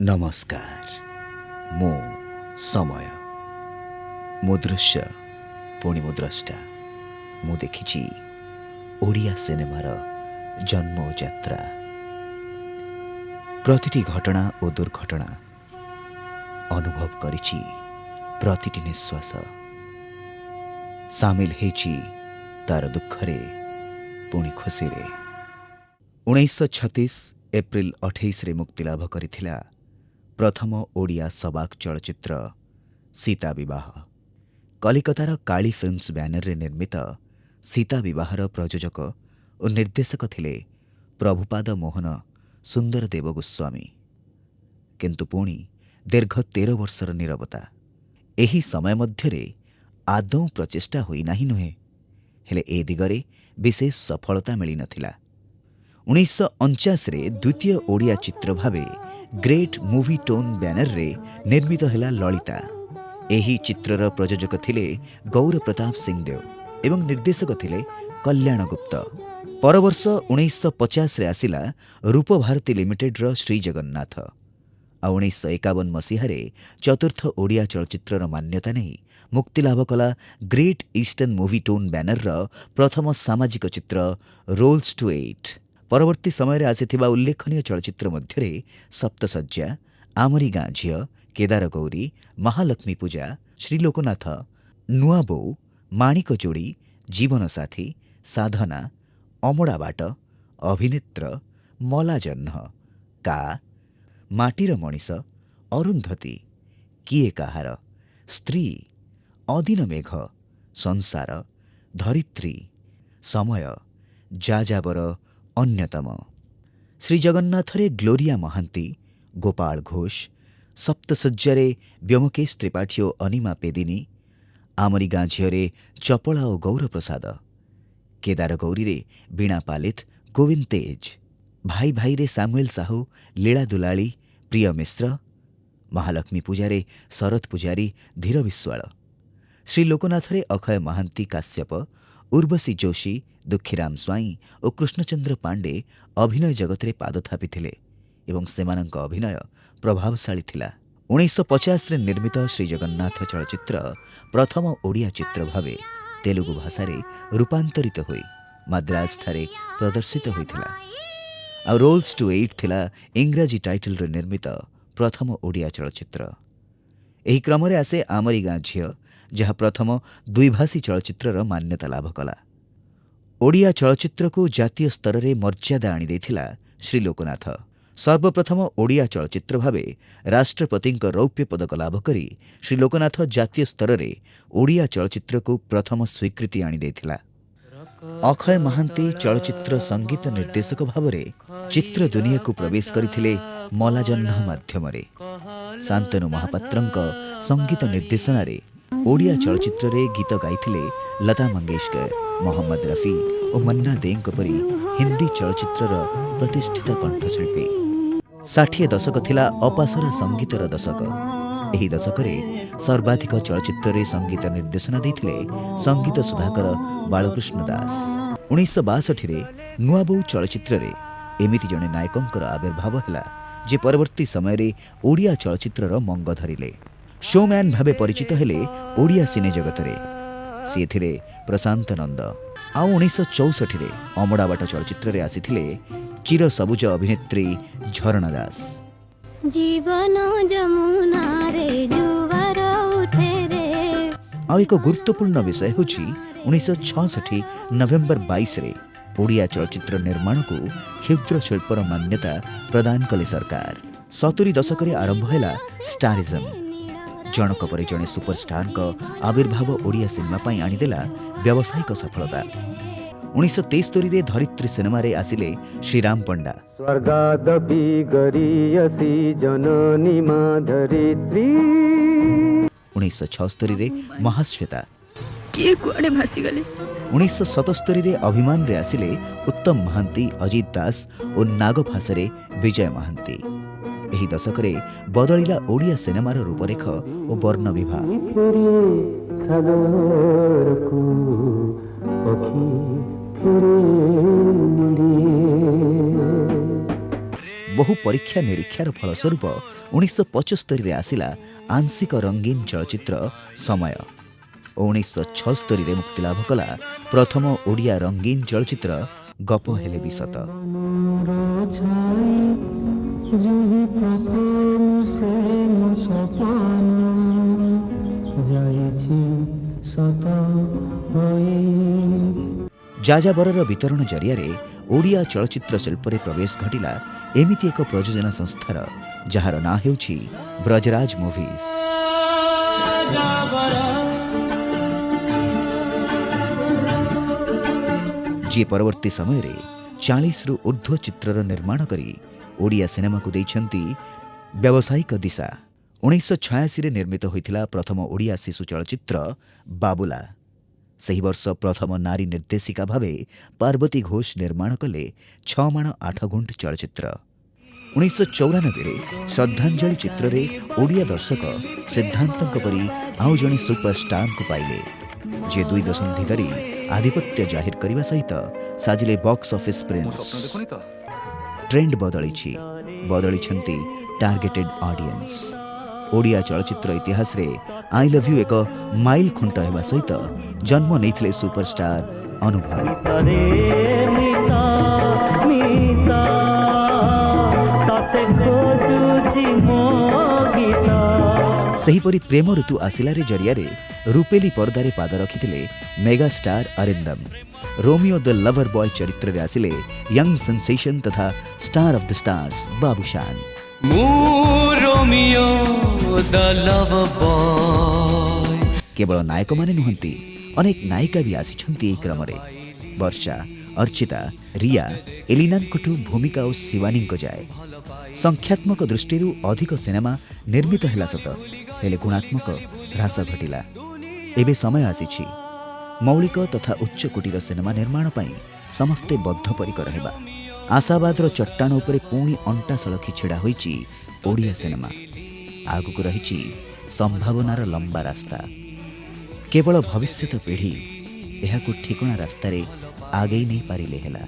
ନମସ୍କାର। ମୁଁ ସମୟ, ମୁଁ ଦୃଶ୍ୟ, ପୁଣି ମୁଁ ଦ୍ରଷ୍ଟା। ମୁଁ ଦେଖିଛି ଓଡ଼ିଆ ସିନେମାର ଜନ୍ମ ଓ ଯାତ୍ରା, ପ୍ରତିଟି ଘଟଣା ଓ ଦୁର୍ଘଟଣା ଅନୁଭବ କରିଛି, ପ୍ରତିଟି ନିଶ୍ୱାସ ସାମିଲ ହେଇଛି ତାର ଦୁଃଖରେ ପୁଣି ଖୁସିରେ। 1936 ଏପ୍ରିଲ 28ରେ ମୁକ୍ତିଲାଭ କରିଥିଲା ପ୍ରଥମ ଓଡ଼ିଆ ସବାକ୍ ଚଳଚ୍ଚିତ୍ର ସୀତା ବିବାହ। କଲିକତାର କାଳୀ ଫିଲ୍ମସ୍ ବ୍ୟାନରରେ ନିର୍ମିତ ସୀତା ବିବାହର ପ୍ରଯୋଜକ ଓ ନିର୍ଦ୍ଦେଶକ ଥିଲେ ପ୍ରଭୁପାଦ ମୋହନ ସୁନ୍ଦର ଦେବ ଗୋସ୍ୱାମୀ। କିନ୍ତୁ ପୁଣି ଦୀର୍ଘ 13 ବର୍ଷର ନୀରବତା। ଏହି ସମୟ ମଧ୍ୟରେ ଆଦୌ ପ୍ରଚେଷ୍ଟା ହୋଇନାହିଁ ନୁହେଁ, ହେଲେ ଏ ଦିଗରେ ବିଶେଷ ସଫଳତା ମିଳିନଥିଲା। 1949ରେ ଦ୍ୱିତୀୟ ଓଡ଼ିଆ ଚିତ୍ର ଭାବେ ଗ୍ରେଟ୍ ମୁଭି ଟୋନ୍ ବ୍ୟାନରରେ ନିର୍ମିତ ହେଲା ଲଳିତା। ଏହି ଚିତ୍ରର ପ୍ରଯୋଜକ ଥିଲେ ଗୌର ପ୍ରତାପ ସିଂଦେଓ ଏବଂ ନିର୍ଦ୍ଦେଶକ ଥିଲେ କଲ୍ୟାଣ ଗୁପ୍ତ। ପରବର୍ଷ 1950ରେ ଆସିଲା ରୂପଭାରତୀ ଲିମିଟେଡ୍ର ଶ୍ରୀଜଗନ୍ନାଥ। ଆଉ 1951 ମସିହାରେ ଚତୁର୍ଥ ଓଡ଼ିଆ ଚଳଚ୍ଚିତ୍ରର ମାନ୍ୟତା ନେଇ ମୁକ୍ତିଲାଭ କଲା ଗ୍ରେଟ୍ ଇଷ୍ଟର୍ଣ୍ଣ ମୁଭି ଟୋନ୍ ବ୍ୟାନରର ପ୍ରଥମ ସାମାଜିକ ଚିତ୍ର ରୋଲ୍ସ ଟୁ ଏଇଟ୍। ପରବର୍ତ୍ତୀ ସମୟରେ ଆସିଥିବା ଉଲ୍ଲେଖନୀୟ ଚଳଚ୍ଚିତ୍ର ମଧ୍ୟରେ ସପ୍ତଶଯ୍ୟା, ଆମରି ଗାଁ ଝିଅ, କେଦାର ଗୌରୀ, ମହାଲକ୍ଷ୍ମୀ ପୂଜା, ଶ୍ରୀଲୋକନାଥ, ନୂଆବୋଉ, ମାଣିକ ଯୋଡ଼ି, ଜୀବନସାଥୀ, ସାଧନା, ଅମଡ଼ା ବାଟ, ଅଭିନେତ୍ର, ମଲା ଜହ୍ନ, କା, ମାଟିର ମଣିଷ, ଅରୁନ୍ଧତୀ, କିଏ କାହାର, ସ୍ତ୍ରୀ, ଅଦିନ ମେଘ, ସଂସାର, ଧରିତ୍ରୀ, ସମୟ, ଯାଯାବର ଅନ୍ୟତମ। ଶ୍ରୀଜଗନ୍ନାଥରେ ଗ୍ଲୋରିଆ ମହାନ୍ତି, ଗୋପାଳ ଘୋଷ, ସପ୍ତଶଯ୍ୟାରେ ବ୍ୟୋମକେଶ ତ୍ରିପାଠୀ ଓ ଅନିମା ପେଦିନୀ, ଆମରି ଗାଁ ଝିଅରେ ଚପଳା ଓ ଗୌରପ୍ରସାଦ, କେଦାର ଗୌରୀରେ ବୀଣା ପାଲିତ, ଗୋବିନ୍ଦ ତେଜ, ଭାଇ ଭାଇରେ ସାମୁଏଲ ସାହୁ, ଲୀଳା ଦୁଲାଳୀ, ପ୍ରିୟ ମିଶ୍ର, ମହାଲକ୍ଷ୍ମୀ ପୂଜାରେ ଶରତ ପୂଜାରୀ, ଧୀର ବିଶ୍ୱାଳ, ଶ୍ରୀଲୋକନାଥରେ ଅକ୍ଷୟ ମହାନ୍ତି କାଶ୍ୟପ, ଉର୍ବଶୀ ଯୋଶୀ, ଦୁଃଖୀରାମ ସ୍ୱାଇଁ ଓ କୃଷ୍ଣଚନ୍ଦ୍ର ପାଣ୍ଡେ ଅଭିନୟ ଜଗତରେ ପାଦ ଥାପିଥିଲେ ଏବଂ ସେମାନଙ୍କ ଅଭିନୟ ପ୍ରଭାବଶାଳୀ ଥିଲା। 1950ରେ ନିର୍ମିତ ଶ୍ରୀଜଗନ୍ନାଥ ଚଳଚ୍ଚିତ୍ର ପ୍ରଥମ ଓଡ଼ିଆ ଚିତ୍ର ଭାବେ ତେଲୁଗୁ ଭାଷାରେ ରୂପାନ୍ତରିତ ହୋଇ ମାଦ୍ରାସଠାରେ ପ୍ରଦର୍ଶିତ ହୋଇଥିଲା। ଆଉ ରୋଲ୍ସ ଟୁ ଏଇଟ୍ ଥିଲା ଇଂରାଜୀ ଟାଇଟଲରେ ନିର୍ମିତ ପ୍ରଥମ ଓଡ଼ିଆ ଚଳଚ୍ଚିତ୍ର। ଏହି କ୍ରମରେ ଆସେ ଆମରି ଗାଁ ଝିଅ, ଯାହା ପ୍ରଥମ ଦ୍ୱିଭାଷୀ ଚଳଚ୍ଚିତ୍ରର ମାନ୍ୟତା ଲାଭ କଲା। ଓଡ଼ିଆ ଚଳଚ୍ଚିତ୍ରକୁ ଜାତୀୟ ସ୍ତରରେ ମର୍ଯ୍ୟାଦା ଆଣିଦେଇଥିଲା ଶ୍ରୀଲୋକନାଥ। ସର୍ବପ୍ରଥମ ଓଡ଼ିଆ ଚଳଚ୍ଚିତ୍ର ଭାବେ ରାଷ୍ଟ୍ରପତିଙ୍କ ରୌପ୍ୟ ପଦକ ଲାଭ କରି ଶ୍ରୀଲୋକନାଥ ଜାତୀୟ ସ୍ତରରେ ଓଡ଼ିଆ ଚଳଚ୍ଚିତ୍ରକୁ ପ୍ରଥମ ସ୍ୱୀକୃତି ଆଣିଦେଇଥିଲା। ଅକ୍ଷୟ ମହାନ୍ତି ଚଳଚ୍ଚିତ୍ର ସଙ୍ଗୀତ ନିର୍ଦ୍ଦେଶକ ଭାବରେ ଚିତ୍ର ଦୁନିଆକୁ ପ୍ରବେଶ କରିଥିଲେ ମଲାଜହ୍ନ ମାଧ୍ୟମରେ। ଶାନ୍ତନୁ ମହାପାତ୍ରଙ୍କ ସଙ୍ଗୀତ ନିର୍ଦ୍ଦେଶନାରେ ଓଡ଼ିଆ ଚଳଚ୍ଚିତ୍ରରେ ଗୀତ ଗାଇଥିଲେ ଲତା ମଙ୍ଗେଶକର, ମହମ୍ମଦ ରଫି ଓ ମନ୍ନା ଦେଙ୍କ ପରି ହିନ୍ଦୀ ଚଳଚ୍ଚିତ୍ରର ପ୍ରତିଷ୍ଠିତ କଣ୍ଠଶିଳ୍ପୀ। 60 ଦଶକ ଥିଲା ଅପାସରା ସଙ୍ଗୀତର ଦଶକ। ଏହି ଦଶକରେ ସର୍ବାଧିକ ଚଳଚ୍ଚିତ୍ରରେ ସଙ୍ଗୀତ ନିର୍ଦ୍ଦେଶନା ଦେଇଥିଲେ ସଙ୍ଗୀତ ସୁଧାକର ବାଳକୃଷ୍ଣ ଦାସ। 1962ରେ ନୂଆବୋଉ ଚଳଚ୍ଚିତ୍ରରେ ଏମିତି ଜଣେ ନାୟକଙ୍କର ଆବିର୍ଭାବ ହେଲା ଯେ ପରବର୍ତ୍ତୀ ସମୟରେ ଓଡ଼ିଆ ଚଳଚ୍ଚିତ୍ରର ମଙ୍ଗ ଧରିଲେ। ଶୋମ୍ୟାନ୍ ଭାବେ ପରିଚିତ ହେଲେ ଓଡ଼ିଆ ସିନେ ଜଗତରେ। ସିଏ ଥିଲେ ପ୍ରଶାନ୍ତ ନନ୍ଦ। ଆଉ 1964ରେ ଅମଡ଼ାବାଟ ଚଳଚ୍ଚିତ୍ରରେ ଆସିଥିଲେ ଚିର ସବୁଜ ଅଭିନେତ୍ରୀ ଝରଣା ଦାସ। ଜୀବନ ଯମୁନାରେ ଜୁଆର ଉଠେ ରେ। ଆଉ ଏକ ଗୁରୁତ୍ୱପୂର୍ଣ୍ଣ ବିଷୟ ହେଉଛି, 1966 ନଭେମ୍ବର 22ରେ ଓଡ଼ିଆ ଚଳଚ୍ଚିତ୍ର ନିର୍ମାଣକୁ କ୍ଷୁଦ୍ର ଶିଳ୍ପର ମାନ୍ୟତା ପ୍ରଦାନ କଲେ ସରକାର। 70 ଦଶକରେ ଆରମ୍ଭ ହେଲା ଷ୍ଟାରିଜମ୍। ଜଣକ ପରେ ଜଣେ ସୁପରଷ୍ଟାରଙ୍କ ଆବିର୍ଭାବ ଓଡ଼ିଆ ସିନେମା ପାଇଁ ଆଣିଦେଲା ବ୍ୟବସାୟିକ ସଫଳତା। 1973ରେ ଧରିତ୍ରୀ ସିନେମାରେ ଆସିଲେ ଶ୍ରୀରାମ ପଣ୍ଡା। ସ୍ୱର୍ଗାଦପି ଗରୀୟସୀ ଜନନୀ ମା ଧରିତ୍ରୀ। 1976ରେ ମହାଶ୍ୱେତା। କିଏ କୁଆଡ଼େ ଭାସିଗଲେ। 1977ରେ ଅଭିମାନରେ ଆସିଲେ ଉତ୍ତମ ମହାନ୍ତି, ଅଜିତ ଦାସ ଓ ନାଗଫାସରେ ବିଜୟ ମହାନ୍ତି। ଏହି ଦଶକରେ ବଦଳିଲା ଓଡ଼ିଆ ସିନେମାର ରୂପରେଖ ଓ ବର୍ଣ୍ଣବିଭା। ଫେରେ ସାଗରକୁ ପକ୍ଷୀ ଫେରେ ନୀଡ଼େ। ବହୁ ପରୀକ୍ଷା ନିରୀକ୍ଷାର ଫଳସ୍ୱରୂପ 1975ରେ ଆସିଲା ଆଂଶିକ ରଙ୍ଗୀନ ଚଳଚ୍ଚିତ୍ର ସମୟ ଓ 1976ରେ ମୁକ୍ତିଲାଭ କଲା ପ୍ରଥମ ଓଡ଼ିଆ ରଙ୍ଗୀନ ଚଳଚ୍ଚିତ୍ର ଗପ ହେଲେ ବି ସତ। ଛାଇ ଯୁହି ପ୍ରଥମ ପ୍ରେମ ସୋପାନ ଯାଇଛି ସତ ହୋଇ। ଯାଯାବରର ବିତରଣ ଜରିଆରେ ଓଡ଼ିଆ ଚଳଚ୍ଚିତ୍ର ଶିଳ୍ପରେ ପ୍ରବେଶ ଘଟିଲା ଏମିତି ଏକ ପ୍ରଯୋଜନା ସଂସ୍ଥାର, ଯାହାର ନାଁ ହେଉଛି ବ୍ରଜରାଜ ମୁଭିଜ୍, ଯିଏ ପରବର୍ତ୍ତୀ ସମୟରେ 40ରୁ ଉର୍ଦ୍ଧ୍ୱ ଚିତ୍ରର ନିର୍ମାଣ କରି ଓଡ଼ିଆ ସିନେମାକୁ ଦେଇଛନ୍ତି ବ୍ୟବସାୟିକ ଦିଶା। 1986ରେ ନିର୍ମିତ ହୋଇଥିଲା ପ୍ରଥମ ଓଡ଼ିଆ ଶିଶୁ ଚଳଚ୍ଚିତ୍ର ବାବୁଲା। ସେହି ବର୍ଷ ପ୍ରଥମ ନାରୀ ନିର୍ଦ୍ଦେଶିକା ଭାବେ ପାର୍ବତୀ ଘୋଷ ନିର୍ମାଣ କଲେ ଛଅ ମାଣ ଆଠ ଗୁଣ୍ଠ ଚଳଚ୍ଚିତ୍ର। 1994ରେ ଶ୍ରଦ୍ଧାଞ୍ଜଳି ଚିତ୍ରରେ ଓଡ଼ିଆ ଦର୍ଶକ ସିଦ୍ଧାନ୍ତଙ୍କ ପରି ଆଉ ଜଣେ ସୁପରଷ୍ଟାରଙ୍କୁ ପାଇଲେ, ଯିଏ 2 ଦଶନ୍ଧି ଧରି ଆଧିପତ୍ୟ ଜାହିର କରିବା ସହିତ ସାଜିଲେ ବକ୍ସ ଅଫିସ୍ ପ୍ରିନ୍ସ। ଟ୍ରେଣ୍ଡ ବଦଳିଛି, ବଦଳିଛନ୍ତି ଟାର୍ଗେଟେଡ୍ ଅଡିଏନ୍ସ। ଓଡ଼ିଆ ଚଳଚ୍ଚିତ୍ର ଇତିହାସରେ I love you ଏକ ମାଇଲ ଖୁଣ୍ଟ ହେବା ସହିତ ଜନ୍ମ ନେଇଥିଲେ ସୁପରଷ୍ଟାର ଅନୁଭବ। ରେ ମିତା ମିତା ତତେ ଖୋଜୁଛି ମୋ ଗୀତ। ସେହିପରି ପ୍ରେମ ଋତୁ ଆସିଲାରେ ଜରିଆରେ ରୂପେଲି ପରଦାରେ ପାଦ ରଖିଥିଲେ ମେଗାଷ୍ଟାର ଅରିନ୍ଦମ। ରୋମିଓ ଦ ଲଭର ବୟ ଚରିତ୍ରରେ ଆସିଲେ ୟଙ୍ଗ ସେନ୍ସେସନ ତଥା star of the stars Babushan. ମୁଁ ରୋମିଓ ଦ ଲଭ ବୟ। କେବଳ ନାୟକମାନେ ନୁହନ୍ତି, ଅନେକ ନାୟିକା ବି ଆସିଛନ୍ତି ଏହି କ୍ରମରେ। ବର୍ଷା, ଅର୍ଚ୍ଚିତା, ରିୟା, ଏଲିନାଙ୍କଠୁ ଭୂମିକା ଓ ଶିବାନୀଙ୍କ ଯାଏ। ସଂଖ୍ୟାତ୍ମକ ଦୃଷ୍ଟିରୁ ଅଧିକ ସିନେମା ନିର୍ମିତ ହେଲା ସତ, ହେଲେ ଗୁଣାତ୍ମକ ହ୍ରାସ ଘଟିଲା। ଏବେ ସମୟ ଆସିଛି ମୌଳିକ ତଥା ଉଚ୍ଚକୋଟୀର ସିନେମା ନିର୍ମାଣ ପାଇଁ ସମସ୍ତେ ବଦ୍ଧପରିକର ହେବା। ଆଶାବାଦର ଚଟ୍ଟାଣ ଉପରେ ପୁଣି ଅଣ୍ଟା ସଳଖି ଛିଡ଼ା ହୋଇଛି ଓଡ଼ିଆ ସିନେମା। ଆଗକୁ ରହିଛି ସମ୍ଭାବନାର ଲମ୍ବା ରାସ୍ତା। କେବଳ ଭବିଷ୍ୟତ ପିଢ଼ି ଏହାକୁ ଠିକଣା ରାସ୍ତାରେ ଆଗେଇ ନେଇପାରିଲେ ହେଲା।